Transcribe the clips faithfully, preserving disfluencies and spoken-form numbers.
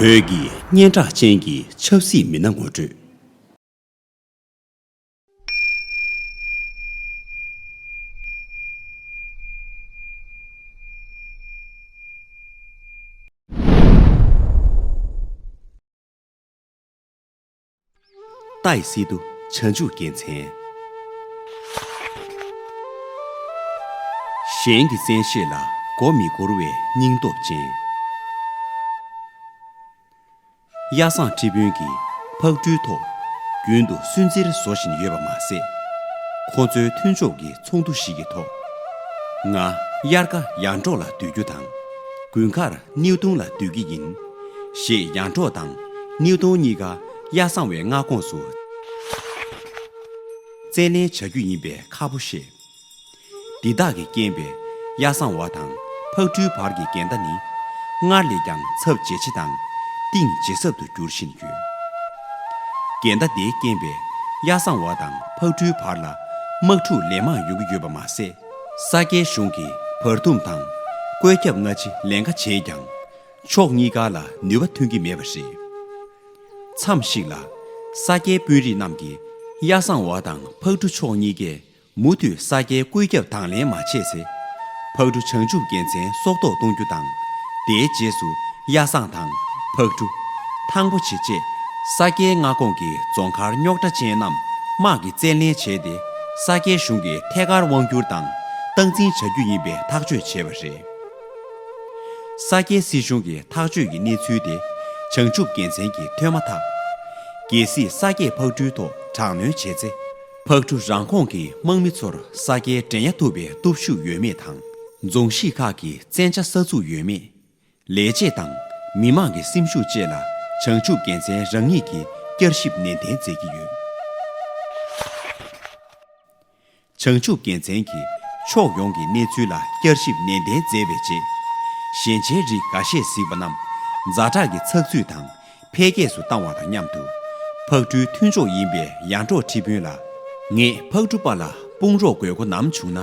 བོད་ཀྱི་སྙན་གྲགས་ཅན་གྱི་ཆབ་སྲིད་མི་སྣ་ངོ་སྤྲོད། ཏཱའི་སི་ཏུ་བྱང་ཆུབ་རྒྱལ་མཚན། གཞན་གྱི་བཙན་ཤེད་ལ་མགོ་མི་འཁོར་བའི་སྙིང་སྟོབས་ཅན། གཡའ་བཟང་ཁྲི་དཔོན་གྱིས་ཕག་གྲུའི་ཐོག་རྒྱུན་དུ་སུན་གཙེར་བཟོ་བཞིན་ཡོད་པ་མ་ཟད། ཁོ་ཚོའི་མཐུན་ཕྱོགས་ཀྱི་ཚོགས་འདུ་ཞིག་གི་ཐོག་ང་དབྱར་ཁ་ཡར་འབྲོག་ལ་སྡོད་རྒྱུ་དང་། དགུན་ཁར་སྣེའུ་ཐུང་ལ་སྡོད་ཀྱི་ཡིན། ཞེས་ཡར་འབྲོག་དང་སྣེའུ་ཐུང་གཉིས་ཀ་གཡའ་བཟང་བའི་མངའ་ཁོངས་སུ་བཙན་ལེན་བྱ་རྒྱུ་ཡིན་པའི་ཁ་ཕོ་བཤད། འདི་དག་གིས་རྐྱེན་པས་གཡའ་བཟང་བ་དང་ཕག་གྲུའི་བར་གྱི་འགལ་ཟླ་ནི་སྔར་ལས་ཀྱང་ཚབས་ཇེ་ཆེ་དང་གཏིང་ཇེ་ཟབ་ཏུ་འགྱུར་བཞིན་ཡོད། འགལ་ཟླ་དེའི་རྐྱེན་པས་གཡའ་བཟང་བ་དང་ཕག་གྲུའི་བར་ལ་དམག་འཁྲུག་ལན་མང་ཡོང་གི་ཡོད་པ་མ་ཟད། ས་སྐྱའི་གཞུང་གིས་བར་འདུམ་དང་བཀོད་ཁྱབ་སྔ་ཕྱི་ལན་འགའ་བྱས་ཀྱང་། ཕྱོགས་གཉིས་ཀ་ལ་ནུས་པ་ཐོན་གྱི་མེད་པ་རེད། མཚམས་ཤིག་ལ། ས་སྐྱའི་དཔོན་རིགས་རྣམས་ཀྱིས་གཡའ་བཟང་བ་དང་ཕག་གྲུ་ཕྱོགས་གཉིས་ཀས་མུ་མཐུད་ས་སྐྱའི་བཀོད་ཁྱབ་དང་ལེན་མ་བྱས་ཚེ། ཕག་གྲུ་བྱང་ཆུབ་རྒྱལ་མཚན་སྲོག་ཐོག་གཏོང་རྒྱུ་དང་། དེའི་རྗེས་སུ་གཡའ་བཟང་དང་ཕག་གྲུ། ཐང་པོ་ཆེ་བཅས་ས་སྐྱའི་མངའ་ཁོངས་ཀྱི་རྫོང་མཁར་རྙོག་དྲ་ཅན་རྣམས་དམག་གིས་བཙན་ལེན་བྱས་ཏེ། ས་སྐྱའི་གཞུང་གིས་ཐད་ཀར་དབང་བསྒྱུར་དང་སྟངས་འཛིན་བྱ་རྒྱུ་ཡིན་པའི་ཐག་གཅོད་བྱས་པ་རེད། ས་སྐྱའི་སྲིད་གཞུང་གི་ཐག་གཅོད་ཀྱི་གནས་ཚུལ་དེ་བྱང་ཆུབ་རྒྱལ་མཚན་གྱིས་ཐོས་མ་ཐག་གལ་སྲིད་ས་སྐྱས་ཕག་གྲུའི་ཐོག་དྲག་གནོན་བྱས་ཚེ། ཕག་གྲུ་རང་ཁོངས་ཀྱི་དམག་མི་ཚོར་ས་སྐྱའི་འགྲན་ཡ་ཐུབ་པའི་སྟོབས་ཤུགས་ཡོད་མེད་དང་། རྫོང་གཞིས་ཁག་གི་བཙན་ཆ་ས་ཚུགས་ཡོད་མེད། ལས་བྱེད་དང་མི་མང་གི་སེམས་ཤུགས་བཅས་ལ་བྱང་ཆུབ་རྒྱལ་མཚན་རང་ཉིད་ཀྱིས་བསྐྱར་ཞིབ་ནན་ཏན་མཛད་ཀྱི་ཡོད། བྱང་ཆུབ་རྒྱལ་མཚན་གྱིས་ཕྱོགས་ཡོངས་ཀྱི་གནས་ཚུལ་ལ་བསྐྱར་ཞིབ་ནན་ཏན་མཛད་པའི་རྗེས། ཞན་ཆའི་རིགས་འགའ་ཤས་གཟིགས་པ་རྣམས་ཛ་དྲག་གི་ཚགས་ཚུད་དང་འཕེལ་རྒྱས་སུ་བཏང་བ་དང་མཉམ་དུ། ཕག་གྲུའི་མཐུན་ཕྱོགས་ཡིན་པའི་ཡར་འབྲོག་ཁྲི་དཔོན་ལ། ངེད་ཕག་གྲུ་པ་ལ་དཔུང་རོགས་དགོས་མཁོ་ནམ་བྱུང་ན།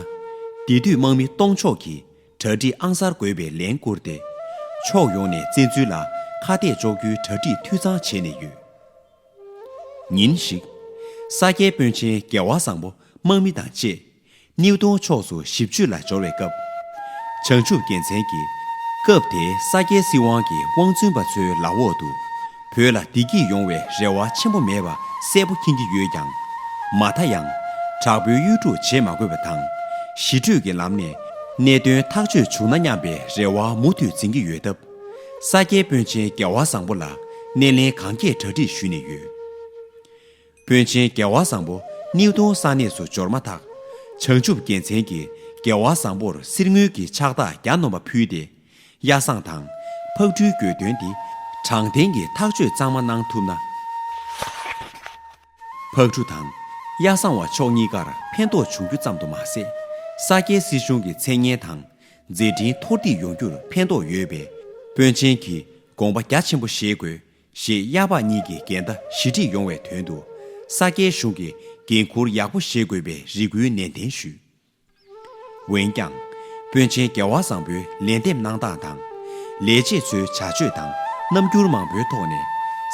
དེ་དུས་དམག་མི་སྟོང་ཕྱོགས་ཀྱིས་གྲ་སྒྲིག་ཨང་གསར་དགོས་པའི་ལན་བསྐུར་ཏེ། ཕྱོགས་ཡོངས་ནས་བཙན་འཛུལ་ལ་ཁ་གཏད་གཅོག་རྒྱུའི་གྲ་སྒྲིག་འཐུས་ཚང་བྱས་ནས་ཡོད། ཉིན་ཞིག་ས་སྐྱའི་དཔོན་ཆེན་རྒྱལ་བ་བཟང་པོ་དམག་མི་དང་བཅས་སྣེའུ་ཐུང་ཕྱོགས་སུ་ཞིབ་དཔྱོད་ལ་འབྱོར་བའི་སྐབས། བྱང་ཆུབ་རྒྱལ་མཚན་གྱིས་སྐབས་དེའི་ས་སྐྱའི་སྲིད་དབང་གི་དབང་བཙོན་པ་ཚོའི་ལག་འོག་ཏུ་བོད་ལ་བདེ་སྐྱིད་ཡོང་བའི་རེ་བ་ཆེན་པོ་མེད་པ་གསལ་པོ་མཁྱེན་གྱི་ཡོད་ཀྱང་། མ་མཐའ་ཡང་དྲག་པོའི་གཡོ་འཁྲུག་བྱེད་མ་དགོས་པ་དང་། ཞི་གྲོས་ཀྱི་ལམ་ནས་གནད་དོན་ཐག་གཅོད་བྱུང་ན་སྙམ་པའི་རེ་བ་མུ་མཐུད་འཛིན་གྱི་ཡོད་སྟབས། ས་སྐྱའི་དཔོན་ཆེན་རྒྱལ་བ་བཟང་པོ་ལ་སྣེ་ལེན་གང་རྒྱས་གྲ་སྒྲིག་ཞུས་ནས་ཡོད། དཔོན་ཆེན་རྒྱལ་བ་བཟང་པོ་སྣེའུ་ཐུང་ས་གནས་སུ་འབྱོར་མ་ཐག་བྱང་ཆུབ་རྒྱལ་མཚན་གྱིས་རྒྱལ་བ་བཟང་པོར་གསེར་དངུལ་གྱི་ཕྱག་རྟགས་གྱ་ནོམ་པ་ཕུལ་ཏེ། གཡའ་བཟང་དང་ཕག་གྲུའི་གྱོད་དོན་འདི་དྲང་བདེན་གྱི་ཐག་གཅོད་གཙང་མ་གནང་ཐུབ་ན། ཕག་གྲུ་དང་གཡའ་བཟང་བ་ཕྱོགས་གཉིས་ཀར་ཕན་ཐོགས་འབྱུང་རྒྱུ་ཙམ་དུ་མ་ཟད། ས་སྐྱའི་སྲིད་གཞུང་གི་མཚན་སྙན་དང་མཛད་འཕྲིན་མཐོར་འདེགས་ཡོང་རྒྱུར་ཕན་ཐོགས་ཡོད་པས། དཔོན་ཆེན་གྱིས་དགོངས་པ་རྒྱ་ཆེན་པོ་བཞེས་དགོས། ཞེས་གཡའ་ཕག་གཉིས་ཀྱི་འགལ་ཟླ་ཞི་འགྲིག་ཡོང་བའི་དོན་དུ། ས་སྐྱའི་གཞུང་གིས་འགན་འཁུར་ཡག་པོ་བཞེས་དགོས་པའི་རེ་སྐུལ་ནན་ཏན་ཞུས། འོན་ཀྱང་། དཔོན་ཆེན་རྒྱལ་བ་བཟང་པོའི་ལན་འདེབས་གནང་སྟངས་དང་། ལས་བྱེད་ཚོའི་བྱ་སྤྱོད་དང་རྣམ་འགྱུར་མང་པོའི་ཐོག་ནས།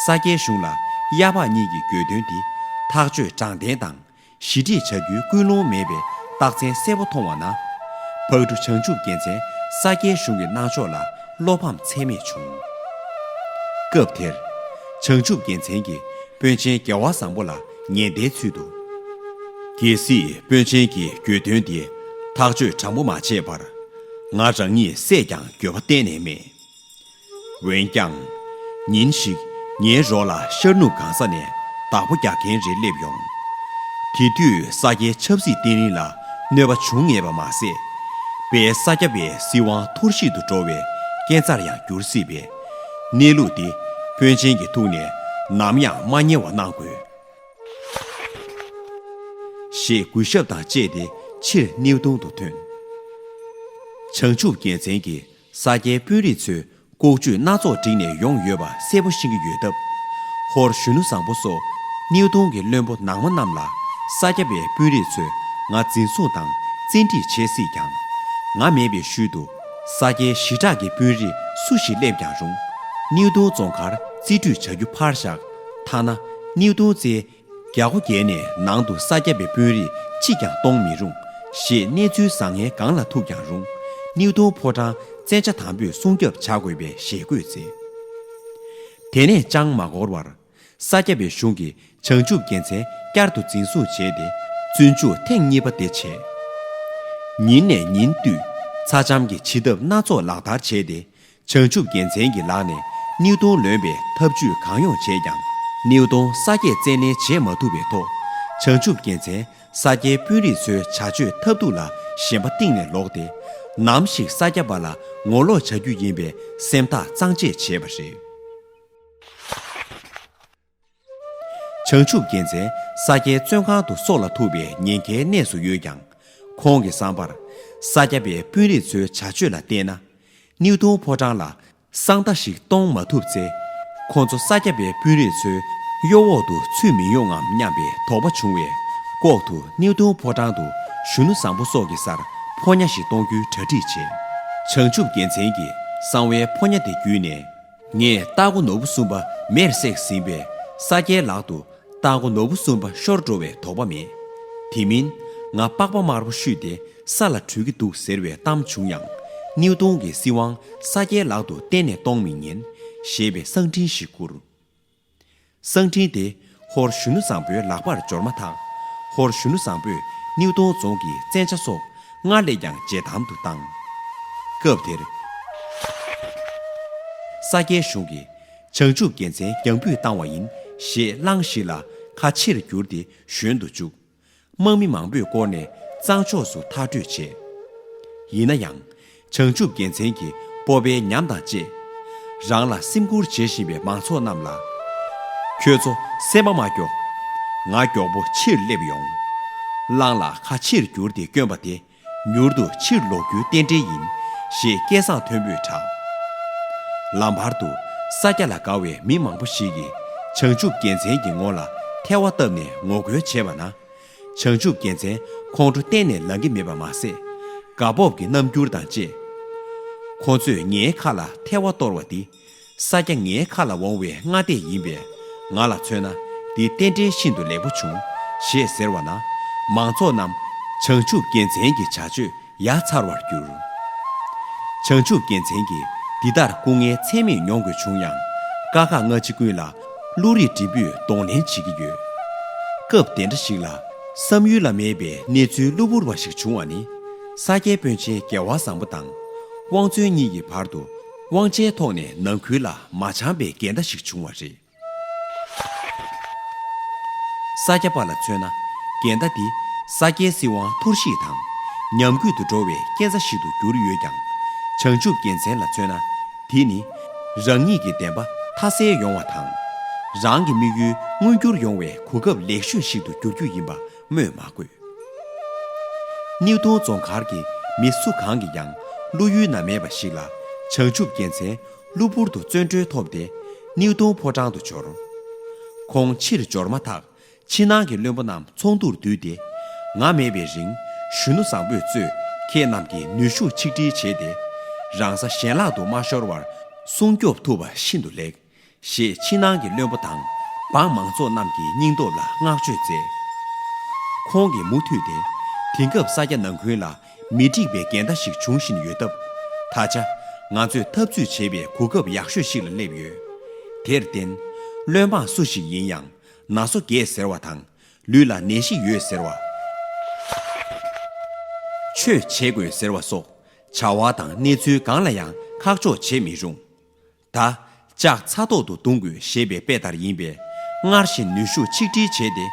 ས་སྐྱའི་གཞུང་ལ་གཡའ་ཕག་གཉིས་ཀྱི་གྱོད་དོན་འདི་ཐག་གཅོད་དྲང་བདེན་དང་། ཞི་འགྲིག་བྱ་རྒྱུའི་ཀུན་སློང་མེད་པའི་རྟགས་མཚན་གསལ་པོ་མཐོང་བ་ན། ཕག་གྲུ་བྱང་ཆུབ་རྒྱལ་མཚན་ས་སྐྱའི་གཞུང་གི་གནང་ཕྱོགས་ལ་བློ་ཕམ་ཚད་མེད་བྱུང་། སྐབས་དེར། བྱང་ཆུབ་རྒྱལ་མཚན་གྱིས་དཔོན་ཆེན་རྒྱལ་བ་བཟང་པོ་ལ་ཉེན་བརྡའི་ཚུལ་དུ། གལ་སྲིད་དཔོན་ཆེན་གྱིས་གྱོད་དོན་འདི་ཐག་གཅོད་དྲང་པོ་མ་བྱས་པར། ང་རང་ཉིད་བསད་ཀྱང་འགྱོད་པ་གཏན་ནས་མེད། འོན་ཀྱང་། ཉིན་ཞིག་ངའི་རོགས་ལ་ཤར་ནུབ་གང་ས་ནས་བདག་པོ་རྒྱག་མཁན་རེ་སླེབས་ཡོང་། དེ་དུས་ས་སྐྱའི་ཆབ་སྲིད་བརྟན་ལྷིང་ལ་གནོད་པ་བྱུང་ངེས་པ་མ་ཟད། དཔལ་ས་སྐྱ་པའི་སྲིད་དབང་འཐོར་བཤིག་ཏུ་འགྲོ་བའི་རྐྱེན་རྩར་ཡང་འགྱུར་སྲིད་པས། གནས་ལུགས་འདི་དཔོན་ཆེན་གྱི་ཐུགས་ནས་ནམ་ཡང་མ་ཉེ་བ་གནང་དགོས། ཞེས་གུས་ཞབས་དང་བཅས་ཏེ་ཕྱིར་སྣེའུ་ཐུང་དུ་ཐོན། བྱང་ཆུབ་རྒྱལ་མཚན་གྱིས་ས་སྐྱའི་དཔོན་རིགས་ཚོས་ལྐོག་ཇུས་སྣ་ཚོགས་བསྒྲིགས་ནས་ཡོང་ཡོད་པ་གསལ་པོ་ཤེས་ཀྱི་ཡོད་སྟབས། ཧོར་གཞོན་ནུ་བཟང་པོ་སོགས་སྣེའུ་ཐུང་གི་བློན་པོ་ནང་མ་རྣམས་ལ། ས་སྐྱ་པའི་དཔོན་རིགས་ཚོས་ང་འཛིན་བཟུང་དང་བཙན་ཁྲིད་བྱེད་སྲིད་ཀྱང་། ང་མེད་པའི་ཤུལ་དུ་ས་སྐྱའི་ཞི་དྲག་གི་དཔོན་རིགས་སུ་ཞིག་སླེབས་ཀྱང་རུང་། སྣེའུ་ཐུང་རྫོང་མཁར་རྩིས་སྤྲོད་བྱ་རྒྱུ་ཕར་བཞག་ཐ་ན་སྣེའུ་ཐུང་རྩེའི་རྒྱ་སྒོ་བརྒྱད་ནས་ནང་དུ་ས་སྐྱ་པའི་དཔོན་རིགས་གཅིག་ཀྱང་གཏོང་མི་རུང་ཞེས་གནས་ཚུལ་བཟང་ངན་གང་ལ་ཐུག་ཀྱང་རུང་། སྣེའུ་ཐུང་ཕོ་བྲང་བཙན་ཆ་དམ་པོས་སྲུང་སྐྱོབ་བྱ་དགོས་པའི་ཞེད་བཀོད་མཛད། དེ་ནས་ཅང་མ་འགོར་བར། ས་སྐྱ་པའི་གཞུང་གིས་བྱང་ཆུབ་རྒྱལ་མཚན་བསྐྱར་དུ་འཛིན་བཟུང་བྱས་ཏེ་བཙོན་འཇུག་ཐེངས་གཉིས་པ་དེ་བྱས། ཉིན་ནས་ཉིན་བསྟུད་ཚ་འཆམ་གྱི་བྱེད་ཐབས་སྣ་ཚོགས་ལག་བསྟར་བྱས་ཏེ་བྱང་ཆུབ་རྒྱལ་མཚན་གྱི་ལག་ནས་སྣེའུ་ཐུང་ལོན་པའི་ཐབས་ཇུས་གང་ཡོང་བྱས་ཀྱང་སྣེའུ་ཐུང་ས་སྐྱས་བཙན་ལེན་བྱེད་མ་ཐུབ་པའི་ཐོག་བྱང་ཆུབ་རྒྱལ་མཚན་ས་སྐྱའི་དཔོན་རིགས་ཚོའི་བྱ་སྤྱོད་ཐབས་སྡུག་ལ་ཞེན་པ་གཏིང་ནས་ལོག་སྟེ་ནམ་ཞིག་ས་སྐྱ་པ་ལ་ངོ་ལོག་བྱ་རྒྱུ་ཡིན་པའི་སེམས་ཐག་གཙང་བཅད་བྱས་པ་རེད། བྱང་ཆུབ་རྒྱལ་མཚན་ས་སྐྱའི་བཙོན་ཁང་དུ་སྲོག་ལ་ཐུག་པའི་ཉེན་ཁའི་གནས་སུ་ཡོད་ཀྱང་། ཁོང་གི་བསམ་པར། ས་སྐྱ་པའི་དཔོན་རིགས་ཚོའི་བྱ་སྤྱོད་ལ་བལྟས་ན། སྣེའུ་ཐུང་ཕོ་བྲང་ལ་གསང་བརྡ་ཞིག་གཏོང་མ་ཐུབ་ཚེ། ཁོ་ཚོ་ས་སྐྱ་པའི་དཔོན་རིགས་ཚོའི་གཡོ་འོག་ཏུ་ཚུད་མི་ཡོང་ངམ་སྙམ་པའི་དོགས་པ་བྱུང་བས། ལྐོག་ཏུ་སྣེའུ་ཐུང་ཕོ་བྲང་དུ་གཞོན་ནུ་བཟང་པོ་སོགས་ཀྱི་སར་ཕོ་ཉ་ཞིག་གཏོང་རྒྱུའི་གྲ་སྒྲིག་བྱས། བྱང་ཆུབ་རྒྱལ་མཚན་གྱིས་གསང་བའི་ཕོ་ཉ་དེ་བརྒྱུད་ནས། ངས་སྟག་སྒོ་ནོར་བུ་གསུམ་པ་མེར་བསྲེགས་ཟིན་པས། ས་སྐྱའི་ལག་ཏུ་སྟག་སྒོ་ནོར་བུ་གསུམ་པ་ཤོར་འགྲོ་བའི་དོགས་པ་མེད། དེ་མིན་ང་པགས་པ་དམར་པོ་བཤུས་ཏེ་ས་ལ་བྲུད་ཀྱི་འདུག་ཟེར་བའི་གཏམ་བྱུང་ཡང་། སྣེའུ་ཐུང་གིས་སྲིད་དབང་ས་སྐྱའི་ལག་ཏུ་གཏན་ནས་གཏོང་མི་ཉན། ཞེས་པའི་གསང་འཕྲིན་ཞིག་བསྐུར། གསང་འཕྲིན་དེ་ཧོར་གཞོན་ནུ་བཟང་པོའི་ལག་པར་འབྱོར་མ་ཐག་ཧོར་གཞོན་ནུ་བཟང་པོས་སྣེའུ་ཐུང་རྫོང་གི་བཙན་ཆ་སོགས་སྔར་ལས་ཀྱང་ཇེ་དམ་དུ་བཏང་། སྐབས་དེར། ས་སྐྱའི་གཞུང་གིས་བྱང་ཆུབ་རྒྱལ་མཚན་རྒྱང་འབུད་བཏང་བ་ཡིན་ཞེས་གླང་ཞིག་ལ་ཁ་ཕྱིར་བསྒྱུར་ཏེ་ཞོན་དུ་བཅུག་དམག་མི་མང་པོས་བསྐོར་ནས་གཙང་ཕྱོགས་སུ་མཐར་སྐྲོད་བྱས། ཡིན་ན་ཡང་། བྱང་ཆུབ་རྒྱལ་མཚན་གྱི་སྤོབས་པའི་ཉམས་དང་བཅས། རང་ལ་སེམས་ཁུར་བྱེད་བཞིན་པའི་མང་ཚོགས་རྣམས་ལ། ཁྱོད་ཚོ་སེམས་པ་མ་སྐྱོ། ང་མགྱོགས་པོ་ཕྱིར་སླེབས་ཡོང་། གླང་ལ་ཁ་ཕྱིར་བསྒྱུར་ཏེ་བསྐྱོན་པ་དེ་མྱུར་དུ་ཕྱིར་ལོག་རྒྱུའི་རྟེན་འབྲེལ་ཡིན། ཞེས་སྐད་གསང་མཐོན་པོས་གྲགས། ལམ་བར་དུ་ས་སྐྱ་ལ་དགའ་བའི་མི་མང་པོ་ཞིག་གིས་བྱང་ཆུབ་རྒྱལ་མཚན་གྱི་ངོ་ལ་ཐལ་བ་བཏབ་ནས་ངོ་རྒོལ་བྱས་པ་ན། བྱང་ཆུབ་རྒྱལ་མཚན་ཁོང་ཁྲོ་གཏན་ནས་ལངས་ཀྱི་མེད་པ་མ་ཟད། དགའ་སྤོབས་ཀྱི་རྣམ་འགྱུར་དང་བཅས། ཁོ་ཚོས་ངའི་ཁ་ལ་ཐལ་བ་གཏོར་བ་འདི། ས་སྐྱ་ངའི་ཁ་ལ་འོང་བའི་སྔ་ལྟས་ཡིན་པས། ང་ལ་མཚོན་ན་འདི་རྟེན་འབྲེལ་ཤིན་ཏུ་ལེགས་པོ་བྱུང་། ཞེས་ཟེར་བ་ན། མང་ཚོགས་རྣམས་བྱང་ཆུབ་རྒྱལ་མཚན་གྱི་བྱ་སྤྱོད་ཡ་མཚར་བར་གྱུར། བྱང་ཆུབ་རྒྱལ་མཚན་གྱིས་འདི་ལྟར་སྐུ་ངལ་ཚད་མེད་མྱོང་དགོས་བྱུང་ཡང་། དཀའ་ཁག་སྔ་ཕྱི་ཀུན་ལ་བློ་རིག་འབྲིང་པོས་གདོང་ལེན་བྱེད་ཀྱི་ཡོད། སྐབས་དེ་འདྲ་ཞིག་ལ་བསམ་ཡུལ་ལ་མེད་པའི་གནས་ཚུལ་གློ་བུར་བ་ཞིག་བྱུང་བ་ནི། ས་སྐྱའི་དཔོན་ཆེན་རྒྱལ་བ་བཟང་པོ་དང་དབང་བཙོན་གཉིས་ཀྱི་བར་དུ་དབང་ཆའི་ཐོག་ནས་ནང་ཁུལ་ལ་མ་འཆམ་པའི་འགལ་ཟླ་ཞིག་བྱུང་བ་རེད། ས་སྐྱ་པ་ལ་མཚོན་ན། འགལ་ཟླ་འདི་ས་སྐྱའི་སྲིད་དབང་འཐོར་བཤིག་དང་ཉམས་རྒུད་དུ་འགྲོ་བའི་རྐྱེན་རྩ་ཞིག་ཏུ་གྱུར་ཡོད་ཀྱང་། བྱང་ཆུབ་རྒྱལ་མཚན་ལ་མཚོན་ན། དེ་ནི་རང་ཉིད་ཀྱི་བདེན་པ་མཐའ་གསལ་ཡོང་བ་དང་། རང་གི་དམིགས་ཡུལ་མངོན་འགྱུར་ཡོང་བའི་གོ་སྐབས་ལེགས་ཤོས་ཤིག་ཏུ་འགྱུར་རྒྱུ་ཡིན་པ་སྨོས་མ་དགོས། སྣེའུ་ཐུང་རྫོང་མཁར་གྱི་མི་སུ་གང་གིས་ཀྱང་བློ་ཡུལ་ན་མེད་པ་ཞིག་ལ་བྱང་ཆུབ་རྒྱལ་མཚན་གློ་བུར་དུ་བཙོན་གྲོལ་ཐོབ་སྟེ་སྣེའུ་ཐུང་ཕོ་བྲང་དུ་འབྱོར། ཁོང་ཕྱིར་འབྱོར་མ་ཐག་ཕྱི་ནང་གི་བློན་པོ་རྣམས་ཚོགས་འདུར་བསྡུས་ཏེ། ང་མེད་པའི་རིང་གཞོན་ནུ་བཟང་པོས་གཙོས་ཁྱེད་རྣམས་ཀྱིས་ནུས་ཤུགས་ཆིག་སྒྲིལ་བྱས་ཏེ། རང་ས་གཞན་ལག་ཏུ་མ་ཤོར་བར་སྲུང་སྐྱོབ་ཐུབ་པ་ཤིན་ཏུ་ལེགས། ཞེས་ཕྱི་ནང་གི་བློན་པོ་དང་འབངས་མང་ཚོགས་རྣམས་ཀྱི་སྙིང་སྟོབས་ལ་བསྔགས་བརྗོད་མཛད། ཁོང་གིས་མུ་མཐུད་དེ། དེང་སྐབས་ས་སྐྱ་ནང་ཁུལ་ལ་མི་འགྲིག་པའི་འགལ་ཟླ་ཞིག་འབྱུང་བཞིན་ཡོད་སྟབས། ད་ཆ་ང་ཚོས་འཐབ་རྩོད་བྱེད་པའི་གོ་སྐབས་ཡག་ཤོས་ཤིག་ལ་སླེབས་ཡོད། དེར་བརྟེན། བློན་འབངས་སུ་ཞིག་ཡིན་ཡང་ན་སོ་རྒས་ཟེར་བ་དང་། ལུས་ལ་ནད་གཞི་ཡོད་ཟེར་བ། ཆོས་བྱེད་དགོས་ཟེར་བ་སོགས་བྱ་བ་དང་གནས་ཚུལ་གང་ལ་ཡང་ཁག་འཇོག་བྱེད་མི་རུང་། ད་ལྕགས་ཚ་ཐོག་ཏུ་བརྡུང་དགོས་ཞེས་པའི་དཔེ་ལྟར་ཡིན་པས། སྔར་བཞིན་ནུས་ཤུགས་ཆིག་སྒྲིལ་བྱས་ཏེ།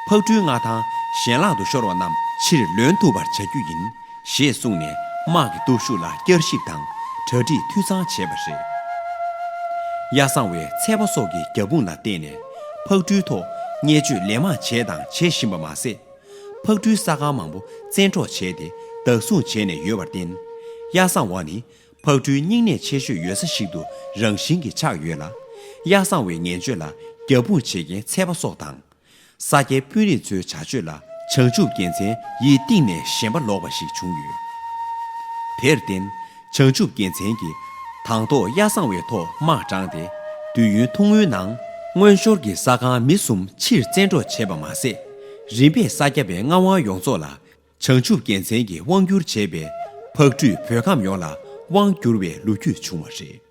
ཕག་གྲུའི་མངའ་ཐང་གཞན་ལག་ཏུ་ཤོར་བ་རྣམས་ཕྱིར་ལོན་ཐུབ་པར་བྱ་རྒྱུ་ཡིན། ཞེས་གསུངས་ནས་དམག་གི་སྟོབས་ཤུགས་ལ་བསྐྱར་ཞིབ་དང་གྲ་སྒྲིག་འཐུས་ཚང་བྱས་པ་རེད། གཡའ་བཟང་བའི་ཚད་པ་སོགས་ཀྱི་རྒྱབ་དཔུང་ལ་བརྟེན་ནས་ཕག་གྲུའི་ཐོག་བརྙས་བཅོས་ལན་མང་བྱས་དང་བྱེད་བཞིན་པ་མ་ཟད། ཕག་གྲུའི་ས་ཁང་མང་པོ་བཙན་འཕྲོག་བྱས་ཏེ་བདག་བཟུང་བྱས་ནས་ཡོད་པར་བརྟེན། གཡའ་བཟང་བ་ནི་ཕག་གྲུའི་སྙིང་ནད་ཆེ་ཤོས་ཡོད་ས་ཞིག་ཏུ་རང་བཞིན་གྱིས་ཆགས་ཡོད་ལ། གཡའ་བཟང་བའི་ངན་སྤྱོད་ལ་རྒྱབ་དཔུང་བྱེད་མཁན་ཚད་པ་སོགས་དང་། ས་སྐྱའི་དཔོན་རིགས་ཚོའི་བྱ་སྤྱོད་ལ་བྱང་ཆུབ་རྒྱལ་མཚན་ཡིད་གཏིང་ནས་ཞེན་པ་ལོག་པ་ཞིག་བྱུང་ཡོད། དེར་བརྟེན། བྱང་ཆུབ་རྒྱལ་མཚན་གྱིས་ དང་ཐོག་གཡའ་བཟང་བའི་ཐོག་དམག་དྲངས་ཏེ། དུས་ཡུན་ཐུང་ངུའི་ནང་། མངོན་ཤོར་གྱི་ས་ཁང་མི་གསུམ་ཕྱིར་བཙན་འཕྲོག་བྱས་པ་མ་ཟད། རིམ་པས་ས་སྐྱ་པའི་མངའ་དབང་ཡོངས་རྫོགས་ལ། བྱང་ཆུབ་རྒྱལ་མཚན་གྱིས་དབང་བསྒྱུར་བྱས་པའི། ཕག་གྲུས་བོད་ཁམས་ཡོངས་ལ་དབང་བསྒྱུར་བའི་ལོ་རྒྱུས་བྱུང་བ་རེད།